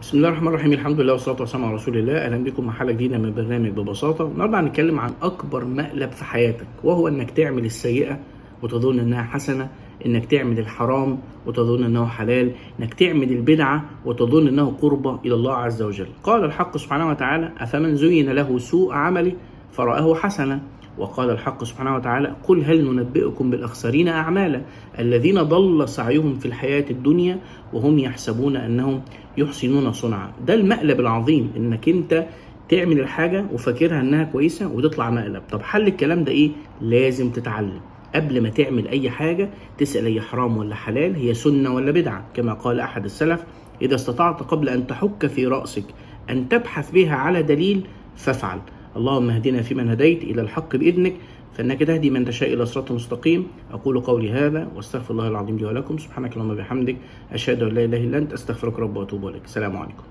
بسم الله الرحمن الرحيم. الحمد لله والصلاة والسلام على رسول الله. أهلا بكم مع حلقة جديدة من برنامج ببساطة. النهارده هنتكلم عن أكبر مقلب في حياتك، وهو إنك تعمل السيئة وتظن إنها حسنة، إنك تعمل الحرام وتظن إنه حلال، إنك تعمل البدعة وتظن إنه قربة إلى الله عز وجل. قال الحق سبحانه وتعالى: أفمن زين له سوء عمله فرآه حسنا. وقال الحق سبحانه وتعالى: قل هل ننبئكم بالأخسرين أعمالا الذين ضل سعيهم في الحياة الدنيا وهم يحسبون أنهم يحسنون صنعا. ده المقلب العظيم، إنك أنت تعمل الحاجة وفاكرها إنها كويسة وتطلع مقلب. طب حل الكلام ده إيه؟ لازم تتعلم قبل ما تعمل أي حاجة، تسأل هي حرام ولا حلال، هي سنة ولا بدعة. كما قال أحد السلف: إذا استطعت قبل أن تحك في رأسك أن تبحث بها على دليل فافعل. اللهم اهدنا فيمن هديت إلى الحق بإذنك، فإنك تهدي من تشاء إلى صراط مستقيم. أقول قولي هذا واستغفر الله العظيم لي ولكم. سبحانك اللهم وبحمدك، أشهد أن لا إله إلا أنت، أستغفرك رب وأتوب إليك. السلام عليكم.